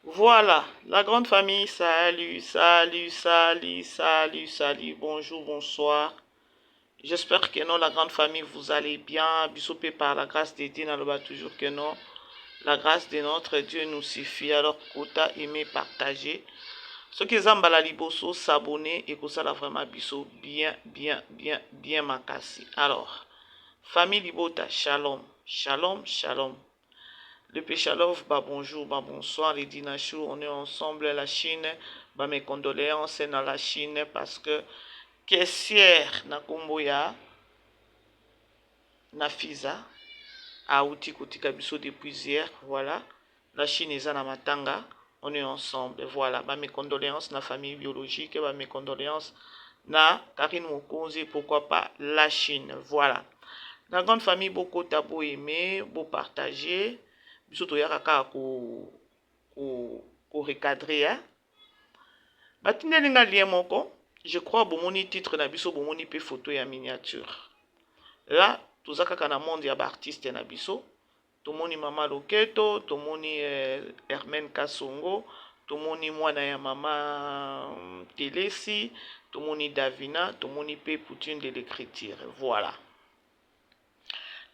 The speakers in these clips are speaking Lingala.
Voilà, la grande famille, salut, salut, salut, salut, salut, bonjour, bonsoir. J'espère que non, la grande famille, vous allez bien. Biso pe par la grâce de Dieu, naloba toujours que non. La grâce de notre Dieu nous suffit. Alors, kota, aimer, partager. Soki eza mbala liboso, s'abonner et kosala vraiment biso bien, bien, bien, bien makasi. Alors, famille libota, shalom, shalom, shalom. Le Péchalov, bah bonjour, bah bonsoir, les Dinachou, on est ensemble à la Chine. Bah mes condoléances dans la Chine parce que caissière na kombo ya Nafiza auti kotika biso depuis hier, voilà. La Chine eza na matanga, on est ensemble, voilà. Bah mes condoléances na famille biologique, bah mes condoléances na Karine Mokonzi, pourquoi pas la Chine, voilà. La grande famille, bokota, bo aimer, bo partager. Biso toyaka kaka ko recadrer, hein? Batindeli nga lien moko, je crois bomoni titre na biso, bomoni mpe photo ya miniature. Là toza kaka na monde ya baartiste na biso. Tomoni mama Loketo, tomoni Hermaine Kasongo, tomoni mwana ya mama Telesi, tomoni Davina, tomoni mpe Poutine de l'écriture. Voilà,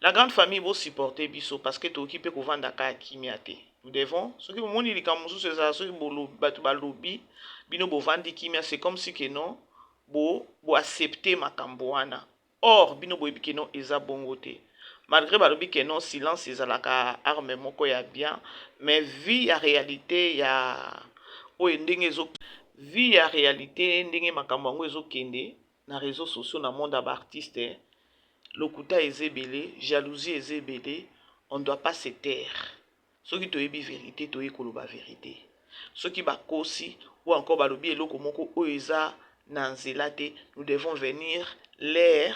la grande famille, bosupporte biso parce que tokoki mpe kovanda kaka kimia te. Nous devons, soki bomoni likambo mosusu ezala, soki bato balobi, bino bovandi kimia, c'est comme si que non, bo boaccepte makambo wana. Or bino boyebi que non, eza bongo te. Malgré balobi que non, silence ezalaka arme moko ya bien, mais vie ya réalité ya oyo ndenge ezo vie ya réalité, ndenge makambo yango ezokende na réseaux sociaux, na monde ya baartiste, lokuta eza ebele, jalousie eza ebele. On doit pas se taire. Soki toyebi vérité, toyei koloba vérité. Soki bakosi ou encore balobi eloko moko oyo eza na nzela te, nous devons venir leur,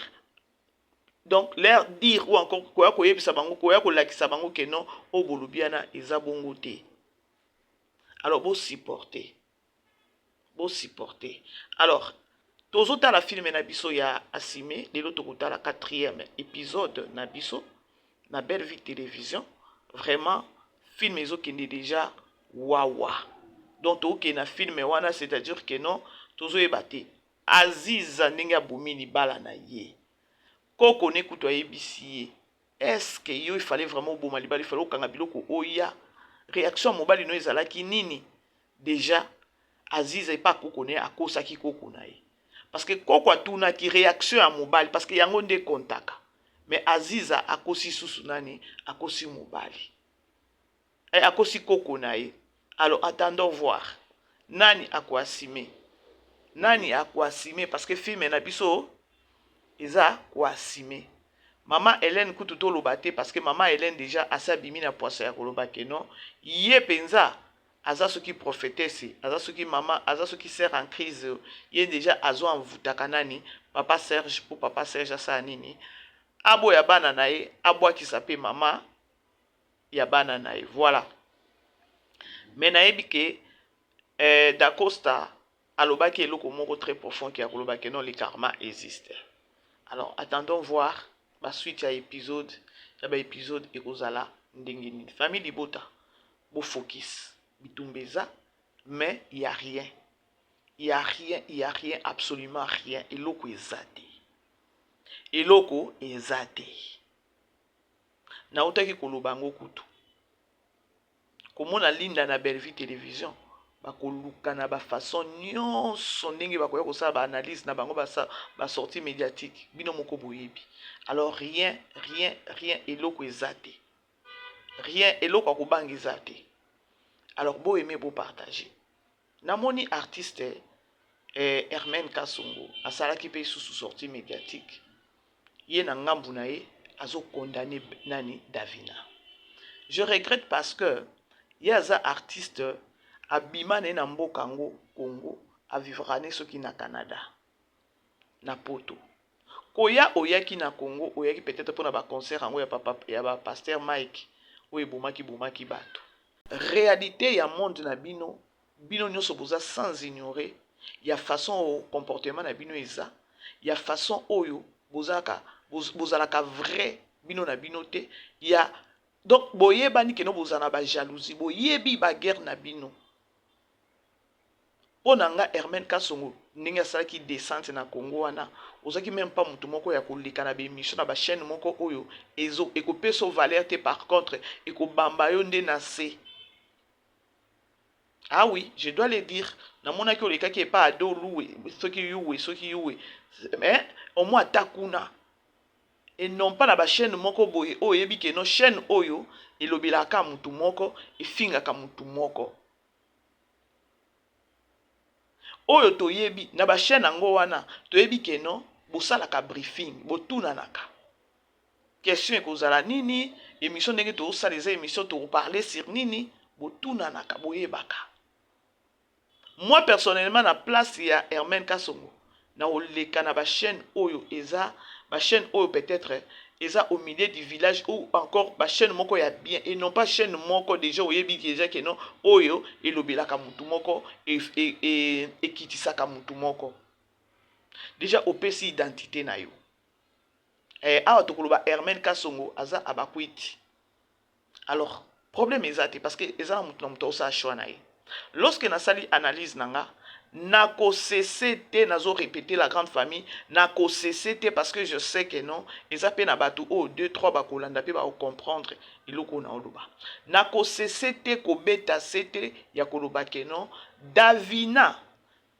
donc leur dire ou encore koya koyebisa bango, koya kolakisa bango que non, oyo bolobi wana eza bongo te. Alors bosupporte, bosupporte. Alors tozotala film na biso ya Asime. Lelo tokotala quatrième épisode na biso na Belle Vie Télévision. Vraiment, film ezokende déjà wawa. Donc tokokende na film wana, c'est-à-dire que non, tozoyeba te Aziza ndenge abomi libala na ye. Koko ne kutu ayebisi ye: est-ce yo, il fallait vraiment oboma libala, il fallait okanga biloko oya. Réaction ya mobali no ezalaki nini? Déjà Aziza epa koko ne akosaki koko na ye parce que koko atunaki réaction ya mobali, parce que yango nde kontaka. Mais Aziza akosi susu nani? Akosi mobali, akosi koko na ye. Alors attendons voir nani akoasime, nani akoasime, parce que film na biso eza koasime. Mama Hélène kutu toloba te, parce que mama Hélène déjà asi abimi na poisa ya koloba que non, ye mpenza aza soki prophétesse, aza soki mama, aza soki sœur en crise. Ye déjà azo envoûtaka nani? Papa Serge. Mpo papa Serge asala nini? Aboya bana na ye, abwakisa mpe mama ya bana na ye. Voilà. Mais nayebi que Dacosta alobaki eloko moko très profond ke ya koloba que non, le karma existe. Alors attendons voir basuite ya épisode, ya baépisode ekozala ndenge nini. Famille libota, bofocus. Bitumba eza, mais y a rien, y a rien, y a rien, absolument rien. Eloko eza te, eloko eza te. Nautaki koloba yango kutu, komona Linda na Bellevue Télévision, bakoluka na bafaçon nyonso ndenge bakoya kosala baanalyse na bango, basortie médiatique, bino moko boyebi. Alors rien, rien, rien, eloko eza te, rien, eloko ya kobanga eza te. Alors boaime, bopartage. Namoni artiste Hermaine Kasongo asalaki mpe lisusu sortie médiatique. Ye na ngambu na ye azokondane nani? Davina. Je regrette parce que ye aza artiste, abima na ye na mboka yango Congo, avivra ne soki na Canada, na Poto. Koya oyaki na Congo, oyaki peut-être mpona baconcert yango ya papa, ya bapaster Mike oyo ebomaki bomaki bato. Réalité ya monde na bino, bino nyonso boza sans ignorer ya façon oyo comportement na bino eza, ya façon oyo bozalaka vrai bino na bino te ya. Donc boyebani que non, bozala na bajalousie, boyebi baguerre na bino. Mpo na nga Hermaine Kasongo ndenge asalaki descente na Congo wana ozalaki meme pas mutu moko ya koleka na ba emission na ba chaine moko oyo ezo ekopesa yo valeur te par contre ekobamba yo nde na se. Ah oui, je dois le dire, namonaki olekaki epa Ado Luwe soki Yuwe soki Yuwe mais au moins ata kuna et non pas na ba chaine moko boye oyo oyebi ke no chaine oyo elobelaka mutu moko efingaka mutu moko. Oyo toyebi na ba chaine yango wana toyebi ke non bosalaka briefing botunanaka question ekozala nini emission ndenge tozosala eza emission toko parler sur nini botunanaka boyebaka moi personnellement na place ya Hermaine Kasongo na oleka na ba chaine oyo eza ba chaine oyo peut-être eza au milieu du village ou encore ba chaine moko ya bien et non pas chaine moko déjà oyebi déjà que non oyo elobelaka mutu moko ekitisaka mutu moko déjà opesi identité na yo eh, awa tokoloba Hermaine Kasongo aza abakwiti alors problème eza te parce que eza na mutu na mutu aosala choix na ye lorsque nasali analyse na nga nakosese te nazo répéter la grande famille nakosese te parce que je sais que non eza mpe na bato oyo 2 3 bakolanda mpe bakocomprendre eloko oyo naoloba nakosese te kobeta se te ya koloba ke non davina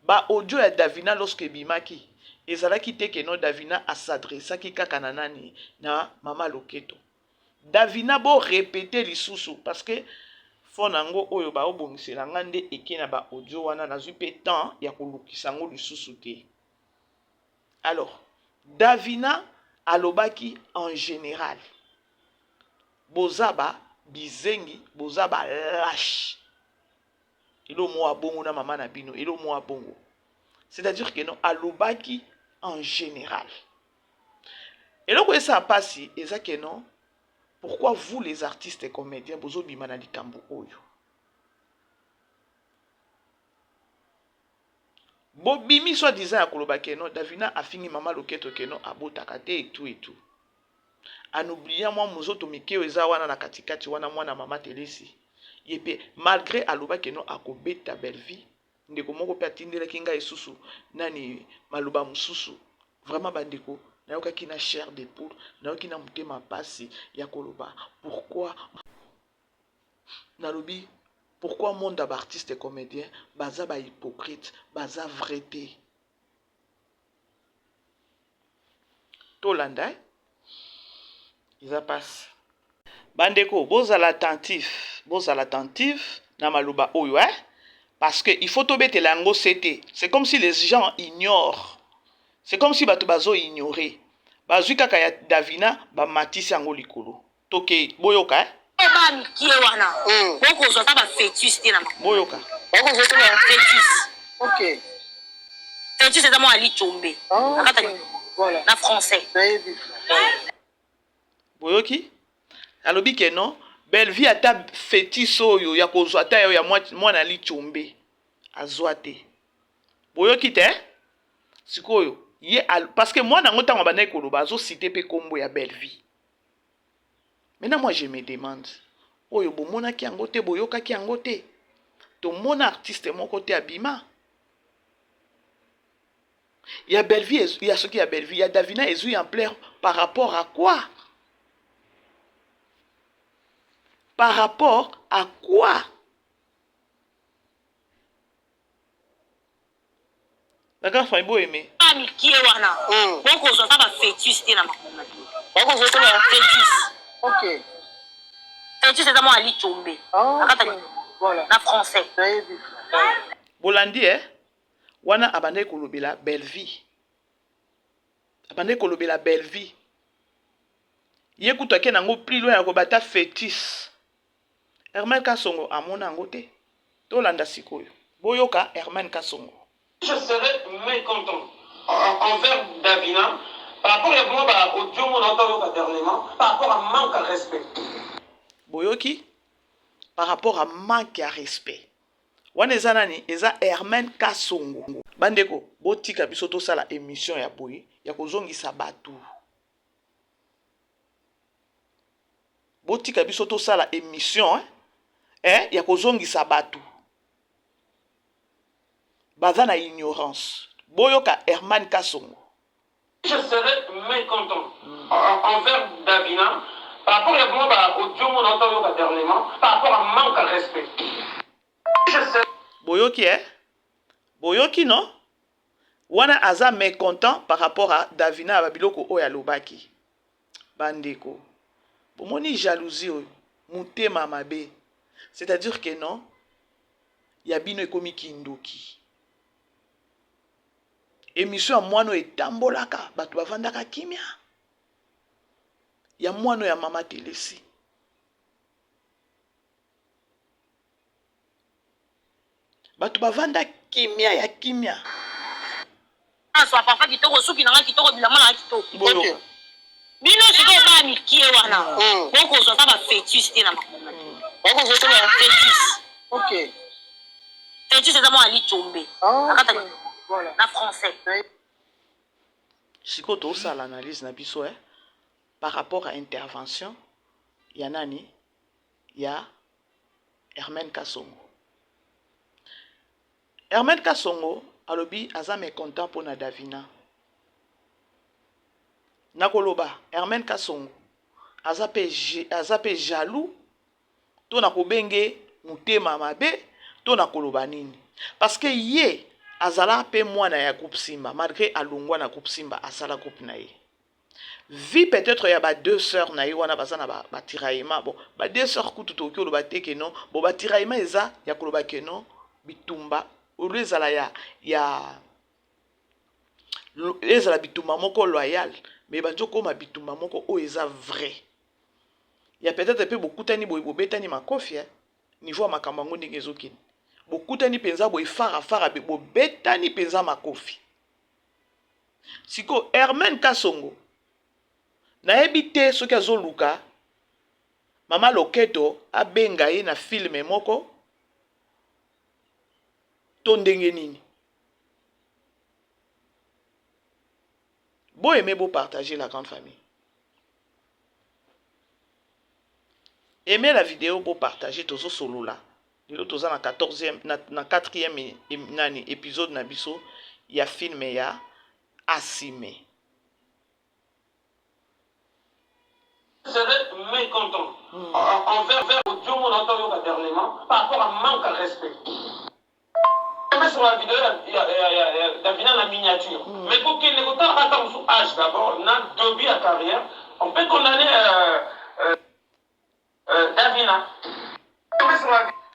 ba audio ya davina lorsque ebimaki ezalaki te ke non davina asadressaki kaka na nani na mama loketo Davina bo repeter lisusu parce que phone yango oyo bao bongisela nga nde eke na ba audio wana nazui pe temps ya kolukisa yango lisusu te. Alors Davina alobaki en general boza ba bizengi boza ba lache elo mua bongo na mama na bino elo mua bongo c'est à dire que non alobaki en general. Eloko esala pasi eza que non pourquoi vous les artistes comediens bozo bima na likambo oyo? Bobimi soit disant ya koloba que non Davina afingi mama loketo que non abotaka te et tout et tout. En oubliant mwa muzoto mike oyo eza wana na katikati wana mwana mama Telesi ye pe malgre aloba que non akobeta Bellevue Ndeko moko pe atindelaki ngai lisusu nani maloba mosusu vraiment ba ndeko nayokaki na chair de poule nayoki na motema pasi ya koloba pourquoi nalobi pourquoi monde ya ba artiste comedien baza ba hypocrite baza vrai te Tolanda eh? Eza pasi. Bandeko bozala attentif, bozala attentif na maloba oyo eh? Parce que il faut tobetela yango sete. C'est comme si les gens ignorent. C'est comme si bato bazo ignorer. Bazwi kaka ya Davina bamatisi yango likolo. Tokei boyoka eh? Ba mikie wana bokozwa ata ba fetus te na makolo. Boyoka. Bokozwa ata ba fetus. Ok. Fetus eza mwa lichombe. Oh, Na kati ok. Voilà. na français. Nayebi. Boyoki? Alobi ke non, Bellevue ata fetus oyo ya kozwa ata ya mwana lichombe azwa te. Boyoki te? Sikoyo ye parce que mwana yango ntango abandaki koloba azo citer pe kombo ya Bellevue. Maintenant moi je me demande oyo bomonaki yango te boyokaki yango te tomona artiste moko te abima ya Bellevue ya soki ya Bellevue ya Davina ezui ampleur par rapport à quoi par rapport à quoi La grande famille bo aime. Ba mikie wana bokozwa ata ba fetus te na makolo na bino. Bokozwa ata ba fetus. Ok. Fetus eza mwa lichombe. Oh, Na kati ok. Voilà. na français. Nayebi. Bolandi eh? Wana abandaki kolobela Bellevue. Abandaki kolobela Bellevue. Ye kutu ake nango plus loin ya kobata fetus. Herman Kasongo amona yango te. Tolanda sikoyo. Boyoka Herman Kasongo. Je serais mecontent envers Davina par rapport ya mwa ba audio mona otayoka dernièrement par rapport à manque à respect. Boyoki? Par rapport à manque ya respect. Wana eza nani? Eza Herman Kasongo. Bandeko, botika biso tosala emission ya boye ya kozongisa batu. Botika biso tosala emission eh, eh ya kozongisa batu. Baza na ignorance. Boyoka Herman Kasongo. Je serais mécontent envers Davina par rapport ya vraiment ba audio mona oyoka dernièrement par rapport à manque à respect. Je serais Boyoki eh? Boyoki non? Wana aza mécontent par rapport à Davina ba biloko oyo alobaki. Bandeko. Bomoni jalousie oyo, mutema mabe. C'est-à-dire que non, ya bino ekomi kindoki. Emission ya mwana oyo etambolaka, bato bavandaka kimia. Ya mwana ya mama Telesi. Bato bavanda kimia ya kimia. Azwa papa kitoko, suki na nga kitoko, bilamba na nga kitoko. Boyoka. Bino sikoyo bana mikie wana bokozwa ata ba fetus te na makambo na bino. Bokozwa te ba fetus. Ok. Fetus eza mwana lichombe. Ah, Na kati ok. Voilà. na français. Sikoyo tozosala analyse na biso eh, par rapport à intervention ya nani ya Herman Kasongo. Herman Kasongo alobi aza mécontent mpona Davina. Nakoloba Herman Kasongo aza pe jaloux to na kobenge motema mabe to na koloba nini, parce que ye azala pe mwana ya groupe Simba, malgré alongwa na groupe Simba asala groupe na ye. Vie peut-être ya ba deux sœurs na ye wana baza na ba tiraillement. Bon, ba deux sœurs kutu tokoki koloba te ke non. Bon, ba tiraillement eza ya koloba ke non, bitumba olo ezala ya ezala bitumba moko loyal, mais banzo koma bitumba moko oyo eza vrai. Ya peut-être pe bokutani boye bobetani makofi, hein? Niveau ya makambo yango ndenge ezokende. Bokutani penza boye fara fara bobetani penza makofi. Siko Herman Kasongo nayebi te soki azoluka mama Loketo abenga ye na film moko to ndenge nini. Bo aimer, bo partager la grande famille. Aimez la vidéo, bo partager tozo solola. Lelo toza na 14e na 4e nani épisode na biso ya film ya Asime. Serait mécontent envers audio mona oyoka dernièrement par rapport à manque à respect. Mais sur la vidéo ya Davina na miniature. Mais pour qu'il ne ata mosusu âge d'abord na début ya carrière, on peut condamner Davina.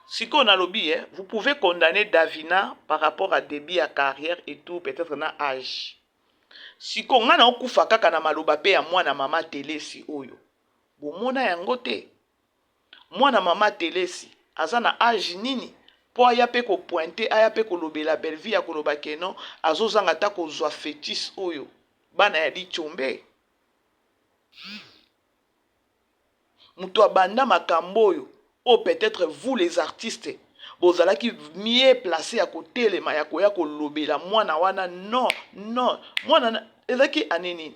Sikoyo nalobi, eh, vous pouvez condamner Davina par rapport à début ya carrière et tout, peut-être na âge. Sikoyo nga na okufa kaka na maloba pe ya mwana mama Telesi oyo. Bomona yango te. Mwana mama Telesi aza na âge nini po aya pe ko pointer, aya pe kolobela Bellevue ya koloba ke non, azozanga ata kozwa fetus oyo bana ya Lichombe. Mutu abanda makambo oyo, oyo peut-être vous les artistes bozalaki mieux placé ya kotelema ya koya kolobela mwana wana. Non, non, mwana ezalaki année nini?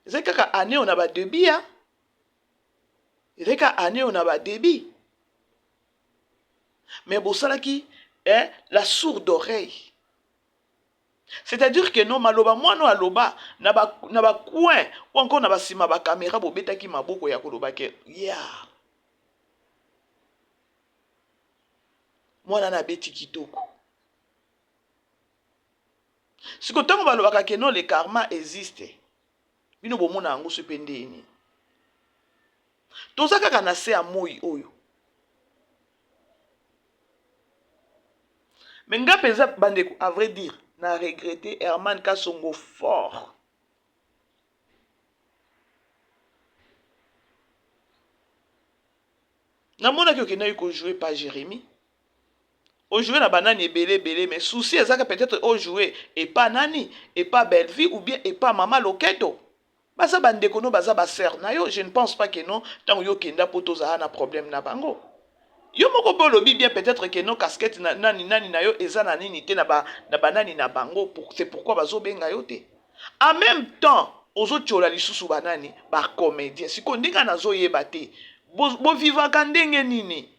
Ezalaki kaka année oyo na ba début ya, ezalaki kaka année oyo na ba début, mais bosalaki eh, la sourde oreille. C'est-à-dire que non, maloba mwana oyo aloba na ba coin ou encore na basima ba caméra, bobetaki maboko ya koloba ke yeah, mwana na abeti kitoko. Siko ntango balobaka ke non, le karma existe, bino bomona yango so mpe ndeni toza kaka na se ya moi oyo. Mais nga mpenza bandeko, à vrai dire, na regretté Herman Kasongo fort. Namonaki okendaki kojouer pa Jérémie, ojouer na banani ebele ebele, mais souci ezaka peut-être ojouer epa nani, epa Bellevue ou bien epa mama Loketo. Baza bandeko no, baza ba sœur na yo. Je ne pense pas que non, ntango yo okenda po tozala na problème na bango. Yo moko mpe olobi bien peut-être que non, casquette na nani nani na yo eza na nini te na ba na banani na bango, pour, c'est pourquoi bazobenga yo te. En même temps ozotiola lisusu banani ba comédien. Sikoyo ndenge nazoyeba te bovivaka ndenge nini.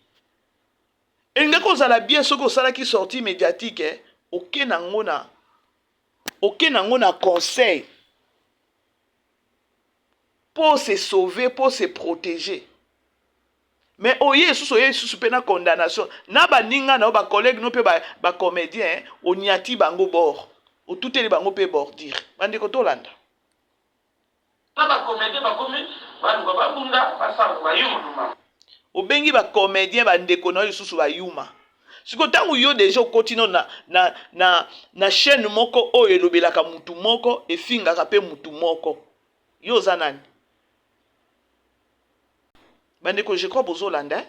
Elingaki kozala bien soki osalaki sortie médiatique, eh? Oke nango na oke nango na conseil mpo se sauver, mpo se protéger. Mais oye lisusu, oye lisusu mpe na condamnation na baninga na yo, bacollègue no mpe bacomédien, oniati bango bord, otuteli bango mpe bordure. Bandeko, tolanda. Na bacomédien bakomi baluka babunda, basala bayuma. Obengi bacomédien, bandeko na yo lisusu bayuma. Sikoyo ntango yo déjà okoti no na chaîne moko oyo elobelaka mutu moko, efingaka mpe mutu moko, yo oza nani? Bandeko, je crois bozolanda, hein?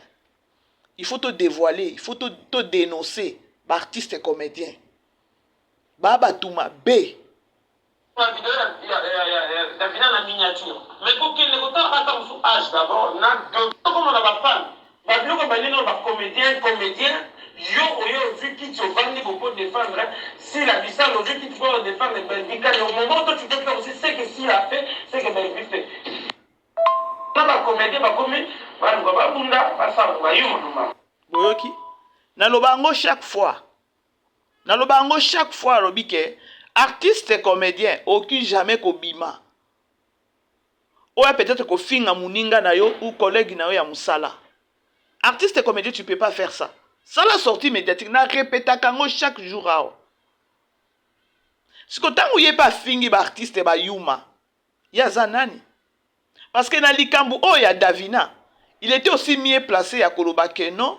Il faut te dévoiler, il faut te dénoncer baartiste comédien baa bato mabe. Vidéo ya Davina na miniature, mais kokende kotala ata mosu âge d'abord na deux, tokomona bafan babiloko banini oyo bacomédien comédien. Yo oyo ozwi kiti, ovandi pour défendre Sila Bisalo, ozwi kiti pour défendre Belvi Kani, au moment où tu peux faire aussi ce que Sila fait, ce que Belvi fait, na bacomédien bakomi baluka babunda, basala bayuma. Boyoki, naloba yango chaque fois, naloba yango chaque fois. Alobi ke artiste comédien oki jamais kobima oyo peut-être kofinga moninga na yo ou collègue na yo ya mosala. Artiste comédien, tu peux pas faire ça. Sala sortie médiatique, na répétaka yango chaque jour awa. Siko ntango ye mpe afingi baartiste bayuma, ye aza nani? Parce que na likambo oyo ya Davina, il était aussi mieux placé ya koloba ke non,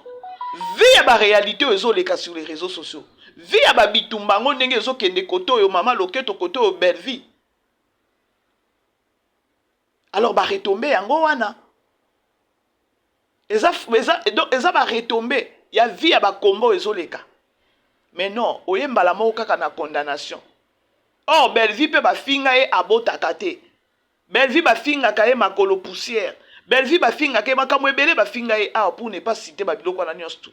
vu ya baréalité oyo ezoleka sur les réseaux sociaux, vu ya babitumba yango ndenge ezokende, kote oyo mama loketo, kote oyo Bellevie, alors baretombées yango wana eza, eza, donc eza baretombées ya vie ya bakombo oyo ezoleka. Mais non, oye mbala moko kaka na condamnation. Or Bellevie mpe bafinga ye abotaka te, Bellevie bafingaka ye makolo poussière, Bellevie bafingaka ye makambo ebele, bafinga ye awa, pour ne pas citer babiloko wana nyonso tu.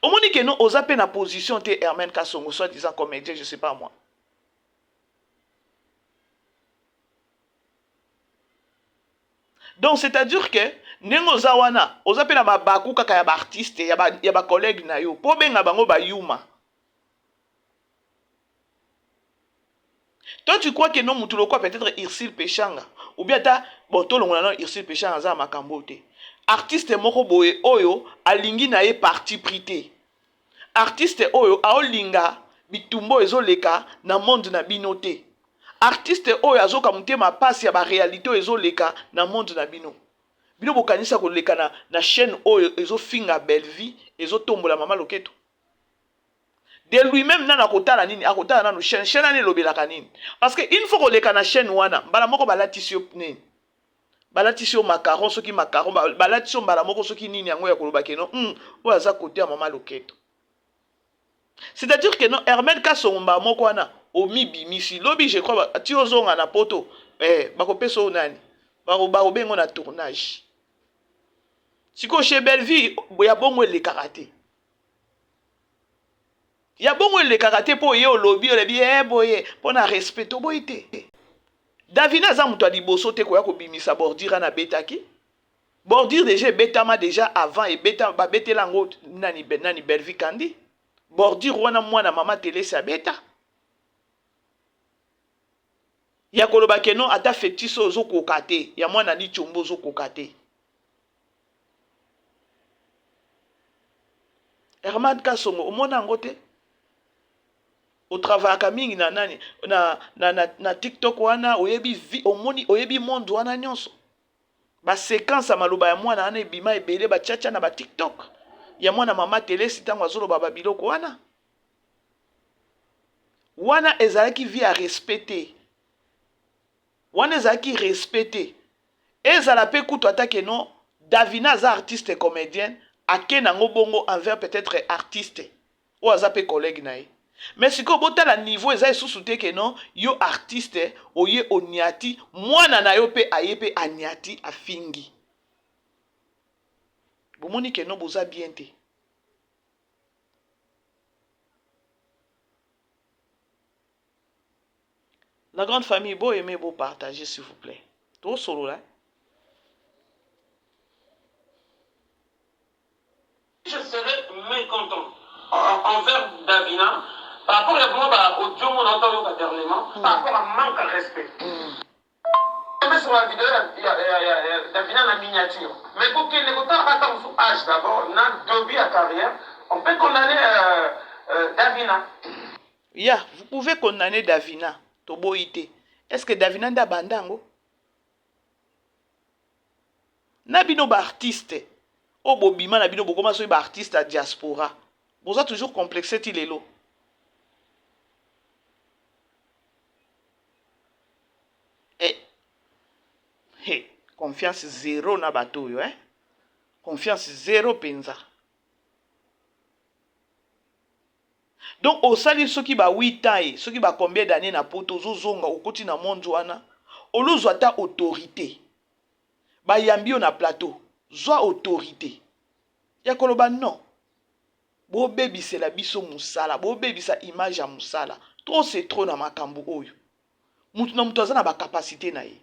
Omoni ke no, oza mpe na position te. Herman Kasongo, soit disant comédien, je sais pas moi. Donc c'est-à-dire que ndenge oza wana, oza mpe na mabaku kaka ya baartiste, ya bacollègue na yo, mpo obenga bango bayuma. Toi, tu crois que non, mutu lokwa peut-être Ursule Peshanga, ou bien ata bon, tolongola nano Ursule Peshanga, aza na makambo te. Artiste moko boye oyo alingi na ye parti pris te, artiste oyo aolinga bitumba oyo ezoleka na monde na bino te, artiste oyo azoka motema pasi ya baréalité oyo ezoleka na monde na bino, bino bokanisa koleka na chaîne oyo ezofinga Bellevie, ezotombola mama loketo de lui-même, nano akotala nini? Akotala nano chaîne wana elobelaka nini? Parce que une fois koleka na chaîne wana, mbala moko balatisi yo nini? Balatisi yo macaron, soki macaron, balatisi yo mbala moko soki nini yango ya koloba ke non, oyo aza kote ya mama loketo. C'est-à-dire que non, Herman Kasongo, mbala moko wana omibimisi. Lobi, je crois, ti ozonga na poto, bakopesa oyo nani, bakobenga na tournage. Sikoyo chez Bellevie ya bongo elekaka te, ya bongo elekaka te, mpo ye olobi, olobi e boye mpo na respect, toboyi te. Davina aza moto ya liboso te koya kobimisa bordure wana. Abetaki bordure déjà, ebetama déjà avant, ebeta, babetela yango nani, nani, Bellevie Kandi. Bordure wana mwana mama Telesi abeta ya koloba ke non, ata fetiche oyo ozokoka te, ya mwana Litiombo ozokoka te. Herman Kasongo, omona yango te? Otravaillaka mingi na nani, na TikTok wana, oyebi vi, omoni, oyebi monde wana nyonso. Baséquence ya maloba ya mwana wana ebima ebele, batiatia na baTikTok ya mwana mama Telesi. Ntango azoloba babiloko wana, wana ezalaki vie ya respect te, wana ezalaki respect te. Ezala mpe kutu ata ke non, Davina aza artiste comédienne, ake nango bongo envers peut-être artiste oyo aza mpe collègue na ye. Mais sikoyo botala niveau eza lisusu te ke non, yo artiste oye oniati mwana na yo mpe aye mpe aniati, afingi. Bomoni ke non, boza bien te. La grande famille, bo aimer, bo partager, s'il vous plaît. Tosolola. Je serais mécontent. Par rapport ya vraiment ba audio mona ota yoka dernièrement, par rapport à manque à respect. Mais sur la vidéo ya ya ya ya Davina na miniature. Mais kokende kotala ata mosusu âge d'abord na début ya carrière, on peut condamner Davina. Ya, vous pouvez condamner Davina, toboyi te. Est-ce que Davina nde abanda yango? Na bino ba artiste oyo bobima na bino bokoma soki ba artiste ya diaspora, boza toujours complexe ti lelo. Eh. He, confiance zero na bato oyo, eh? Confiance zero penza. Donc osali soki ba 8 ans et soki ba combien d'années na poto, ozozonga okoti na monde wana, olozwa ata autorité. Bayambi yo na plateau, zwa autorité ya koloba non. Bobebisela biso musala, bobebisa image ya musala. Trop c'est trop na makambo oyo. Mutu na mutu aza na ba capacité na ye.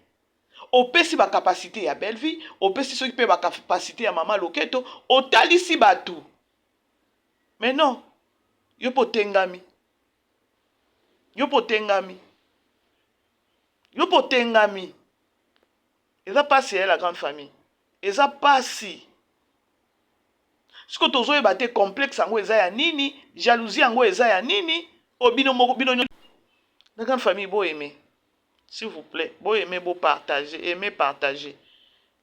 Opesi ba capacité ya Bellevue, opesi soki pe ba capacité ya mama Loketo, otalisi batu. Mais non, yo po tengami. Yo po tengami. Yo po tengami. Eza pasi ya la grande famille. Eza pasi. Siko tozoyeba te complexe yango eza ya nini, jalousie yango eza ya nini, o bino moko bino la grande famille bo aimer. S'il vous plaît, bo aimer, bo partager, aimer, partager.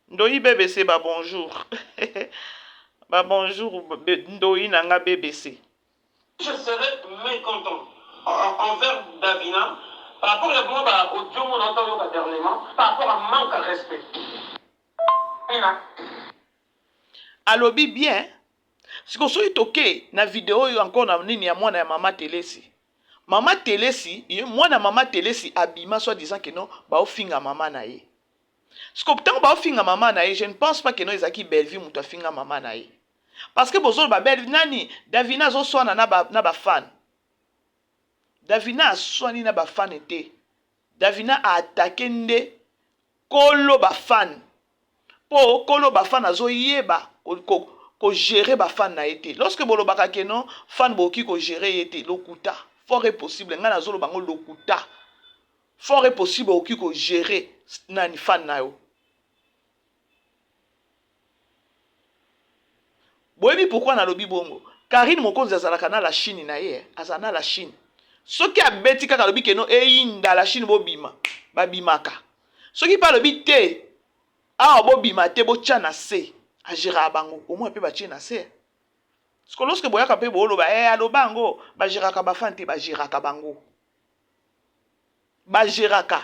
Ndoyi BBC ba bonjour. Ba bonjour Ndoyi nanga BBC. Je serais mécontent envers Davina par rapport ya vraiment ba audio mona ota yoka dernièrement par rapport à manque à respect. Davina. Alobi bien. Siko soki toke na video oyo encore na nini ya mwana ya mama Telesi. Mama Telesi, mwana mama Telesi abima soit disant que non baofinga mama na ye. Siko ntango baofinga mama na ye, je ne pense pas que non ezalaki Bellevue moto afinga mama na ye. Parce que bozoloba Bellevue nani Davina azoswana na ba na ba fan. Davina aswani na ba fan te. Davina a attaquer nde kolo ba fan. Po kolo ba fan azoyeba ko, ko, ko gérer ba fan na ye te. Lorsque bolobaka que non fan bokoki ko gérer ye te, lokuta. Fort est possible, ngai nazoloba ngo lokuta. Fort est possible okoki ko gérer nani fan na yo. Boyebi pourquoi nalobi bongo? Carine Mokonzi azalaka na la Chine na ye, azala na la Chine. Soki abeti kaka alobi keno eyinda la Chine bobima, babimaka. Soki pe alobi te, awa bobima te botia na se, agéraka bango, au moins pe batie na se. Parce que lorsque boyaka pe boloba, eh aloba yango, bagéraka ba fan te, bagéraka bango. Bagéraka.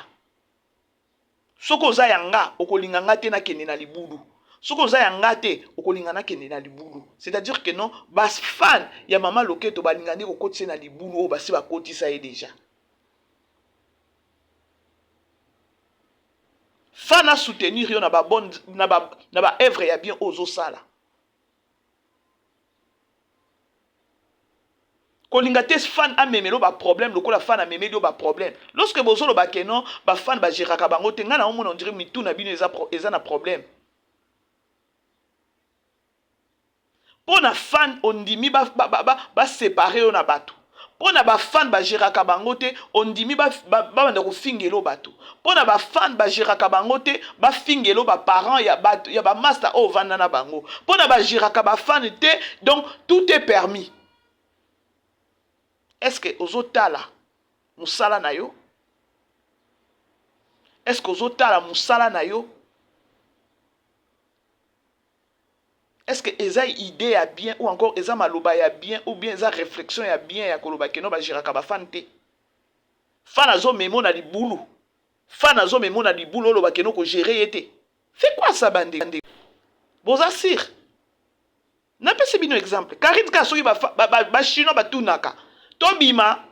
Soki oza ya nga, okolinga nga te nakende na libulu. Soki oza ya nga te, okolinga nakende na libulu. C'est-à-dire que non, ba fan ya mama Loketo balinga nde kokotisa ye na libulu oyo basi bakotisa ye deja. Fan a soutenir yo na ba bonne, na ba, na ba œuvre ya bien oyo ozosala. Kolinga te fan amemelo ba problème lokola fan amemeli yo ba problème. Lorsque bozoloba que non, ba fan ba géraka bango te, nga na omona on dirait mitu na bino eza eza na problème. Pona fan ondimi ba ba ba, ba, ba séparer yo na bato. Pona ba fan ba géraka bango te, ondimi ba ba banda kofingelo bato. Pona ba fan ba géraka bango te, ba fingelo ba parents ya bato ya ba master oyo vanda na bango. Pona ba géraka ba fan te, donc tout est permis. Est-ce que ozotala musala na yo? Est-ce que ozotala musala na yo? Est-ce que eza idée ya bien ou encore eza maloba ya bien ou bien eza réflexion ya bien ya koloba keno ba géraka ba fan te? Fan azo memo na libulu. Fan azo memo na libulu oloba keno ko gérer ye te. C'est quoi ça bande? Boza sûr? Napesi bino exemple. Karine kaka soki ba, ba, ba, ba chinois batunaka tobima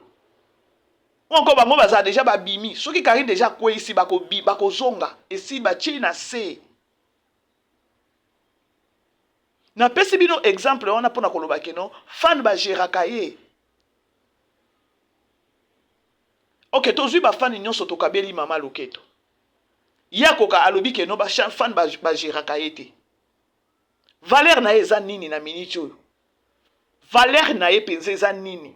ou encore bango bazala deja babimi soki Karine deja akweyisi bakobi bakozonga esi batie na se. Napesi bino exemple wana mpona koloba keno fan bageraka ye. Ok, tozwi bafani nyonso tokabeli mama Loketo. Ye akoka alobi keno ba fan bageraka ye te. Valeur na ye eza nini na minute oyo? Valeur na ye penza eza nini?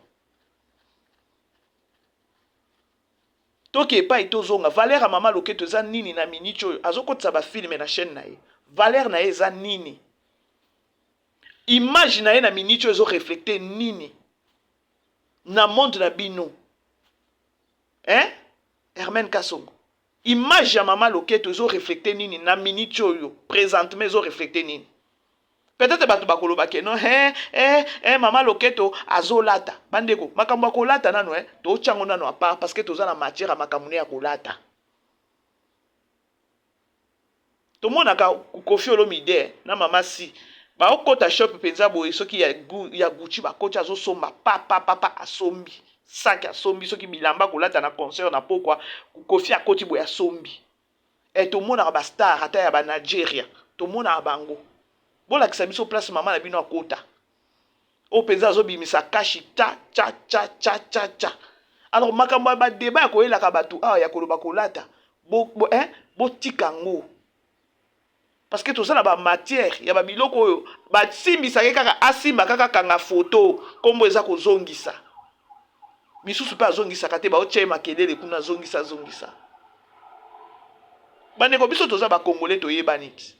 Toke epai tozonga, valeur ya mama loketo eza nini na minute oyo azokotisa ba film na chaîne na ye? Valeur na ye eza nini? Image na ye na minute oyo ezo reflecter nini na monde na bino? Hein? Hermène Kasongo. Image ya mama loketo ezo reflecter nini na minute oyo? Présentement ezo reflecter nini? Peut-être bato bakoloba ke non, eh, eh, eh, mama loketo azolata. Bandeko, makambo ya kolata nano, eh, totyango nano à part parce que toza na matière ya makambo ne ya kolata. Tomonaka Koffi Olomide na mama si baokota shop mpenza boye, soki ya, ya Gucci bakoti, azosomba pa pa pa pa, asombi sac, asombi soki bilamba kolata na concert na pokwa. Koffi akoti boye, asombi. Eh, tomonaka ba star ata ya ba Nigeria, tomonaka bango. Bolakisa biso place mama na bino akota oyo mpenza azobimisa kashi ta cha cha cha cha cha. Alors makambo ya badeba ya koyelaka bato awa ya koloba kolata bo, bo, eh, botika yango parce que toza na bamatière ya babiloko oyo basimbisaki kaka, asimba kaka, kanga foto, nkombo eza kozongisa misusu mpe azongisaka te, baotya ye makelele kuna, azongisa azongisa. Bandeko, biso toza bakongole, toyebani ti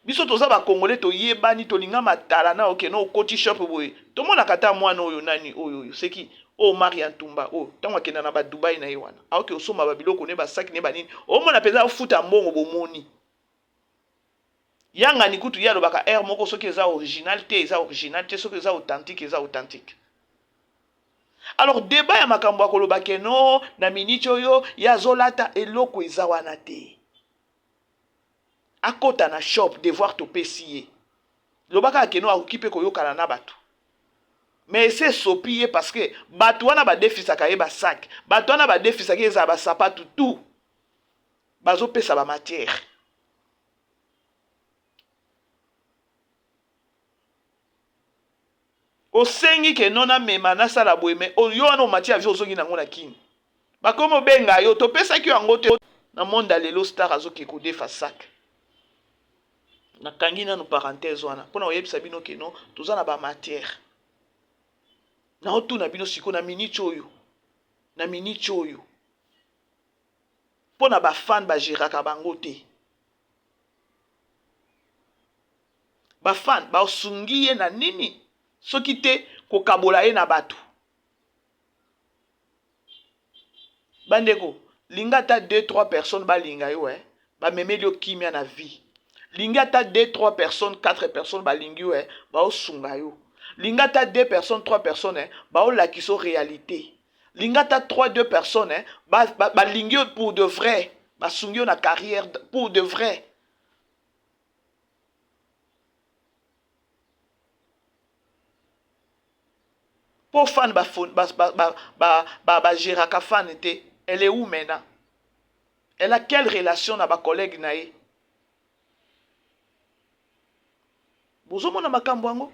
biso toza bakongole, toyebani, tolinga matala na okende okoti shop boye, tomonaka ata mwana oyo nani oyo oyo seki oyo Maria Ntumba oyo, ntango akenda na badubai na ye wana, aoki osomba babiloko ne basaki ne banini, omona mpenza afuta mbongo. Bomoni yangani kutu ye alobaka aire moko, soki eza original te, eza original te, soki eza authentique, eza authentique. Alors débat ya makambo ya koloba ke no na miniti oyo ye azolata eloko eza wana te. Akota na shop, devoir topesi ye, loba kaka ke no akoki mpe koyokana na bato, mais ese esopi ye parce que bato wana badefisaka ye basac, bato wana badefisaka ye, ezala basapatu, tout bazopesa bamatière. Osengi ke no namema nasala boye, mais yo wana omati avion, ozongi nango na Kini, bakomi obenga yo, topesaki yo yango te. Na monde ya lelo, star azoke kodefa sac. Nakangi nanu parenthèse wana mpona koyebisa bino ke no toza na bamatière. Naotuna bino sikoyo na minute oyo, na minute oyo, mpo na bafan bagéraka bango te, bafan basungi ye na nini soki te kokabola ye na bato? Bandeko, linga ata 2 3 personnes balinga yo, eh, bamemeli yo kimia na vie. Linga ata 2 3 personnes, 4 personnes balingi yo, eh, baosunga yo. Linga ata 2 personnes, 3 personnes, eh, baolakisa yo réalité. Linga ata 3 2 personnes, eh, balingi yo pour de vrai, basungi yo na carrière pour de vrai. Mpo fan bagéraka fan te. Elle est où maintenant? Elle a quelle relation na bacollègue na ye? Bozomona makambo yango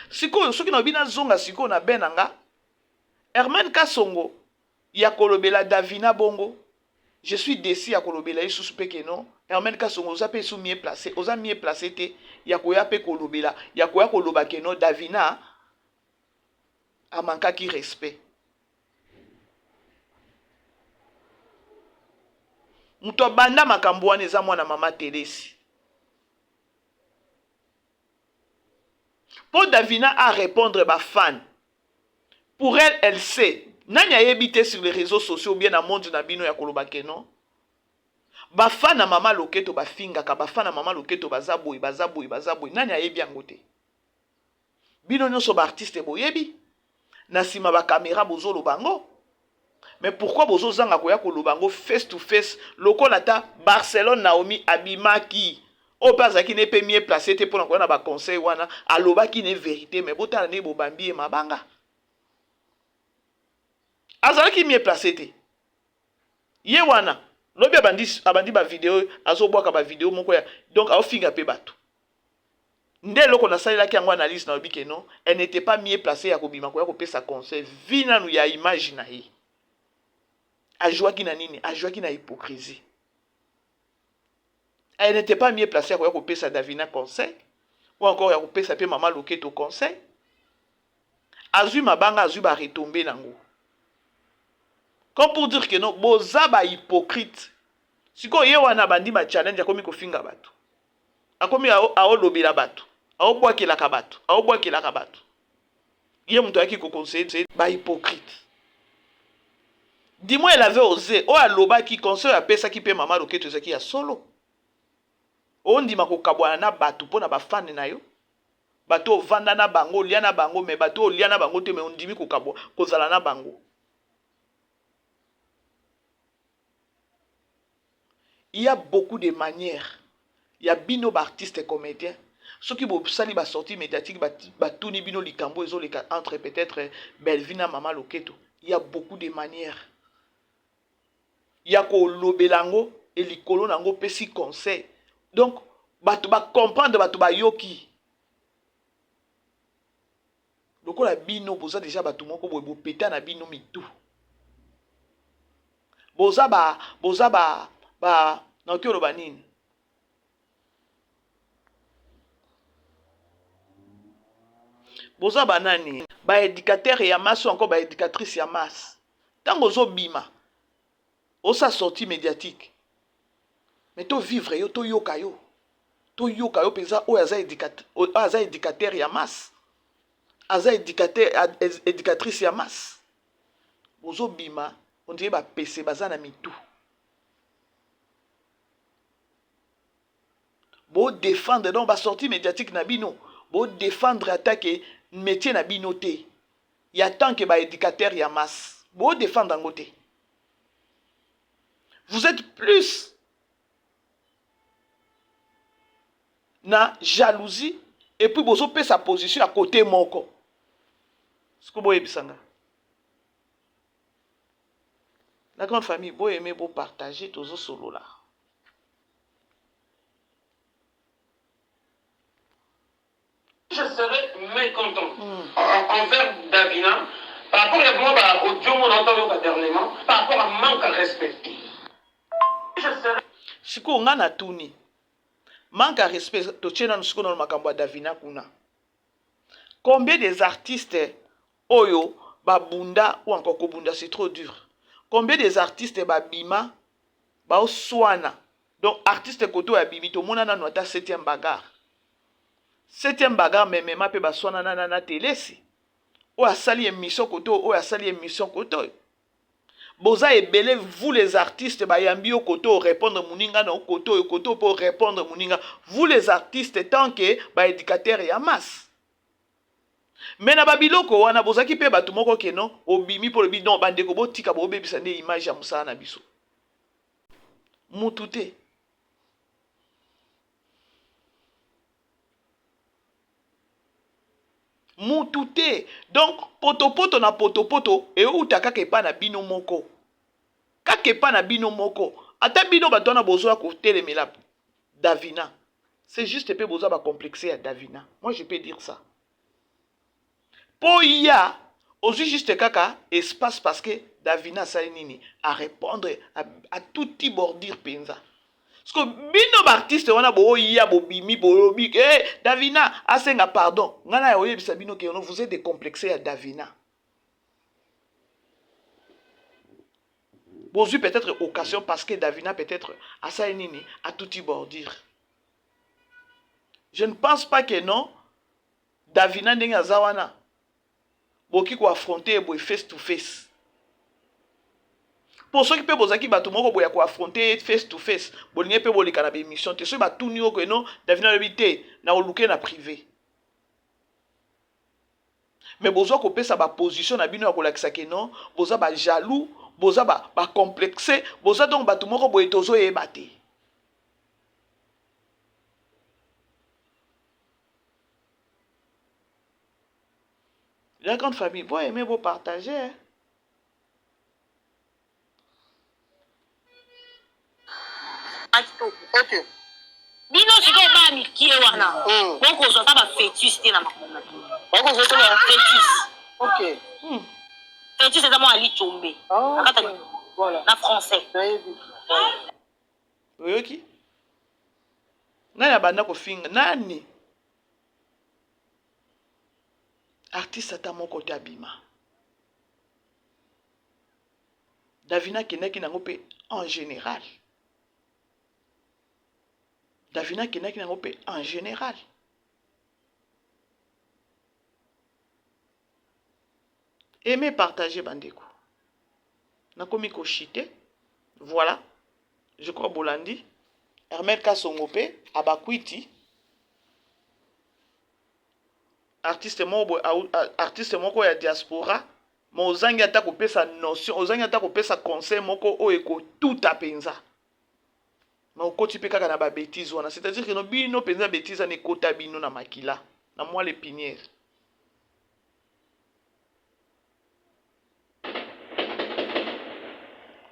sikoyo. Soki nayobi, nazonga sikoyo na be na nga Hermane Kasongo ya kolobela Davina bongo, je suis déçu ya kolobela ye susu mpe ke non, Hermane Kasongo oza mpe esu mieux placé, oza mieux placé te ya koya mpe kolobela, ya koya koloba ke non, Davina amankaki respect. Moto abanda makambo wana eza mwana mama Telesi. Mpo Davina a répondre bafan, pour elle, elle sait. Nani ayebi te sur les réseaux sociaux bien na monde na bino ya koloba ke non, bafan na mama loketo bafingaka, bafan na mama loketo baza boye, baza boye, baza boye? Nani ayebi yango te? Bino nyonso baartiste boyebi na nsima bakamera bozoloba yango, mais pourquoi bozozanga koya koloba yango face to face lokola ata Barcelone Naomi abimaki, oyo mpe azalaki ne mpe mieux placé te mpona koya na baconseil wana, alobaki ne vérité, mais botala nde bobambi ye mabanga. Azalaki mieux placé te ye wana. Lobi abandi, abandi bavideo, azobwaka bavideo moko ya donc aofinga mpe bato. Nde eloko nasalelaki yango analyse, nalobi ke non, elle n'était pas mieux placée ya kobima koya kopesa conseil vi nanu ya image na ye. Ajwaki na nini? Ajwaki na hypocrisie. Elle n'était pas mieux placée ya koya kopesa Davina conseil ou encore ya kopesa mpe mama loketo conseil. Azwi mabanga, azwi baretombées nango. Comme pour dire que non, boza ba hypocrite. Sikoyo ye wana abandi ba challenge, akomi kofinga bato, akomi aolobela bato, aobwakelaka bato, aobwakelaka bato. Ye moto ayaki koconseiller ba hypocrite. Dis-moi, elle avait osé. Oyo alobaki, conseil oyo apesaki mpe mama Loketo ezalaki ya solo. Ondima kokabwana na bato mpo na bafane na yo, bato ovanda na bango, olia na bango, mais bato olia na bango te, mais ondimi kokabwa kozala na bango. Il y a beaucoup de manières ya bino baartiste comédien. Soki bosali basortie médiatique, batuni bino likambo ezoleka entre peut-être Bellevue na mama Loketo, il y a beaucoup de manières ya kolobela yango e likolo na yango opesi conseil. Donc bato bacomprendre, bato bayoki. Lokola bino boza deja bato moko boye, bopeta na bino mitu, boza ba nakoki oloba nini? Boza banani? Baéducateur ya masse ou encore baéducatrice ya masse. Ntango ozobima, osa sortie médiatique, mais tovivre yo, toyoka yo, toyoka yo mpenza. Oyo aza éducateur ya masse, aza éducateur, éducatrice ya masse. Bozobima on dirait bapese baza na mitu. Bodéfendre donc basortie médiatique na bino, bodéfendre atake métier na bino te ya tant que baéducateur ya masse, bodéfendre yango te. Vous êtes plus na jalousie et puis bozopesa position ya côté moko. Siko boyebisanga, la grande famille, boyeme, bopartage, tozosolola. Je serais mécontent envers Davina par rapport à moi, bah, audio mon entendu dernièrement, par rapport à manque de respect. Je serais Sikoyo nga natuni, manque ya respect, totie nanu sikoyo nano makambo ya Davina kuna. Combien des artistes oyo babunda, ou encore kobunda c'est trop dur, combien des artistes babima baoswana? Donc artiste kote oyo abimi, tomona nanu ata septième bagarre, septième bagarre memema mpe baswana na telesi. Oyo asali émission kote oyo, asali émission kote oyo. Boza ebele, vous les artistes, bayambi yo kote oyo, répondre moninga na kote oyo, kote oyo mpo répondre moninga. Vous les artistes, tant que baéducateur ya masse, mais na babiloko wana bozalaki mpe bato moko keno obimi mpo lobi non, bandeko botika, bobebisa nde image ya mosala na biso. Mutu te, mutu te. Donc potopoto na potopoto euta kaka epai na bino moko, kaka epai na bino moko. Ata bino bato wana bozoya kotelemela Davina, c'est juste mpe boza bacomplexe ya Davina. Moi je peux dire ça, mpo ya ozwi juste kaka espace parce que Davina asali nini, arépondre atuti bordure mpenza. Parce que bino baartiste wana booya, bobimi, bolobi hey, Davina asenga pardon. Ngai na ya oyebisa bino ke vous êtes décomplexe ya Davina. Bozwi peut-être occasion parce que Davina peut-être asali nini, atuti bordure. Je ne pense pas que non, Davina ndenge aza wana, boki koaffronte ye boye face to face. Mpo soki mpe bozalaki bato moko boya koaffronte ye face to face, bolingi mpe boleka na baémission te. Soki batuni yo keno Davina alobi te, na oluke na privé, mais bozwa kopesa baposition na bino ya kolakisa ke non, boza bajaloux, boza bacomplexe, ba boza donc bato moko boye tozoyeba te. La grande famille, bo aimer, bo partager. Ok. Bino sikoyo bana mikie wana, bokozwa ata bafœtus te na makambo na bino. Bakozwa te bafœtus. Ok. Fœtus eza mwana lichombe Ah, na kati ok. Voilà. na français. Nayebi. Oyoki nani abanda kofinga nani? Artiste ata moko te abima. Davina akendaki nango mpe en général. Davina akendaki nango mpe en général. Aimez, partager bandeko. Nakomi koshite. Voilà. Je crois bolandi. Hermel Kasongo mpe abakwiti. Artiste moko artiste moko ya diaspora ma ozangi ata kopesa notion, ozangi ata kopesa conseil moko oyo ekotuta mpenza. Ma okoti mpe kaka na ba bêtise wana, c'est-à-dire que no bino mpenza bêtise wana ekota bino na makila, na moelle épinière.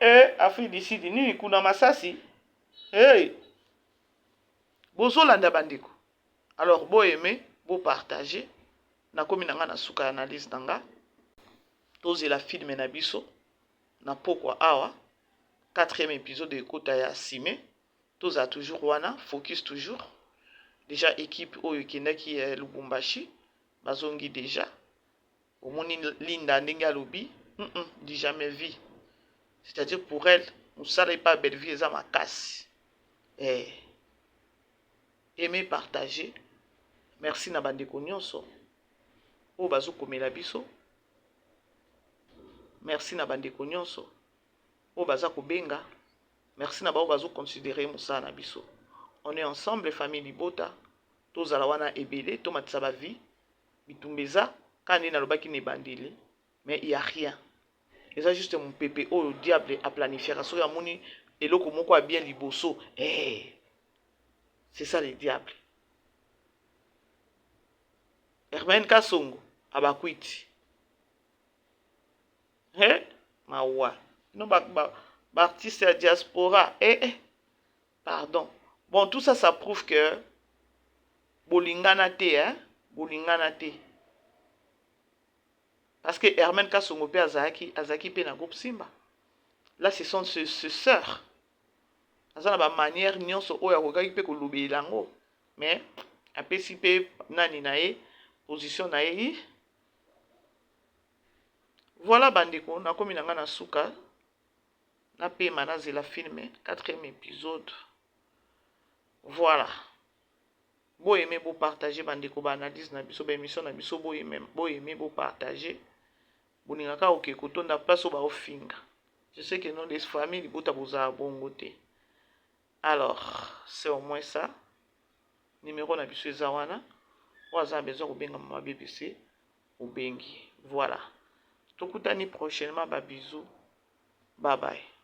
Eh, Afrique du Sud nini kuna masasi? Hey! Bozolanda bandeko. Alors bo aimer, bo partager. Nakomi na nga na suka ya analyse na nga. Tozela film na biso na pokwa awa. Quatrième épisode ekota ya Sime. Tozala toujours wana, focus toujours. Déjà équipe oyo ekendaki eh, Lubumbashi bazongi déjà. Omoni Linda ndenge alobi, du jamais vu. C'est-à-dire pour elle, mosala epa Bellevue eza makasi. Eh. Aimer, partager. Merci na bandeko nyonso oyo bazokomela biso. Merci na bandeko nyonso oyo baza kobenga. Merci na bao bazoconsidere mosala na biso. On est ensemble, famille Libota. Tozala wana ebele, tomatisa ba vie. Bitumba eza kaka nde nalobaki na ebandeli, mais il y a rien. Eza juste mopepe oyo diable aplanifiaka soki amoni eloko moko ya bien liboso. Eh, c'est ça le diable. Hermaine Kasongo abakwiti. He, mawa. No ba, ba, ba artiste ya diaspora. Eh, eh. Pardon. Bon, tout ça, ça prouve que bolingana te, hein? Bolingana te. Parce que Hermaine Kasongo pe azalaki, azalaki pe na groupe Simba. Là, ce sont ses, ses sœurs. Aza na ba manière nyonso oyo akokaki pe kolobela yango. Mais apesi pe nani na ye, position na ye. Voilà bandeko, nakomi na nga na suka. Napema nazela film quatrième épisode. Voilà. Bo aimer, bo partager bandeko ba analyse na biso, ba émission na biso, bo aimer, bo aimer, bo partager. Bolingaka oke kotonda place oyo baofinga. Je sais que non, les familles libota bozala bongo te. Alors, c'est au moins ça. Numéro na biso eza wana. Oyo aza na besoin kobenga mama BBC, obengi. Voilà. Tokutani prochainement, ba bisous. Bye bye.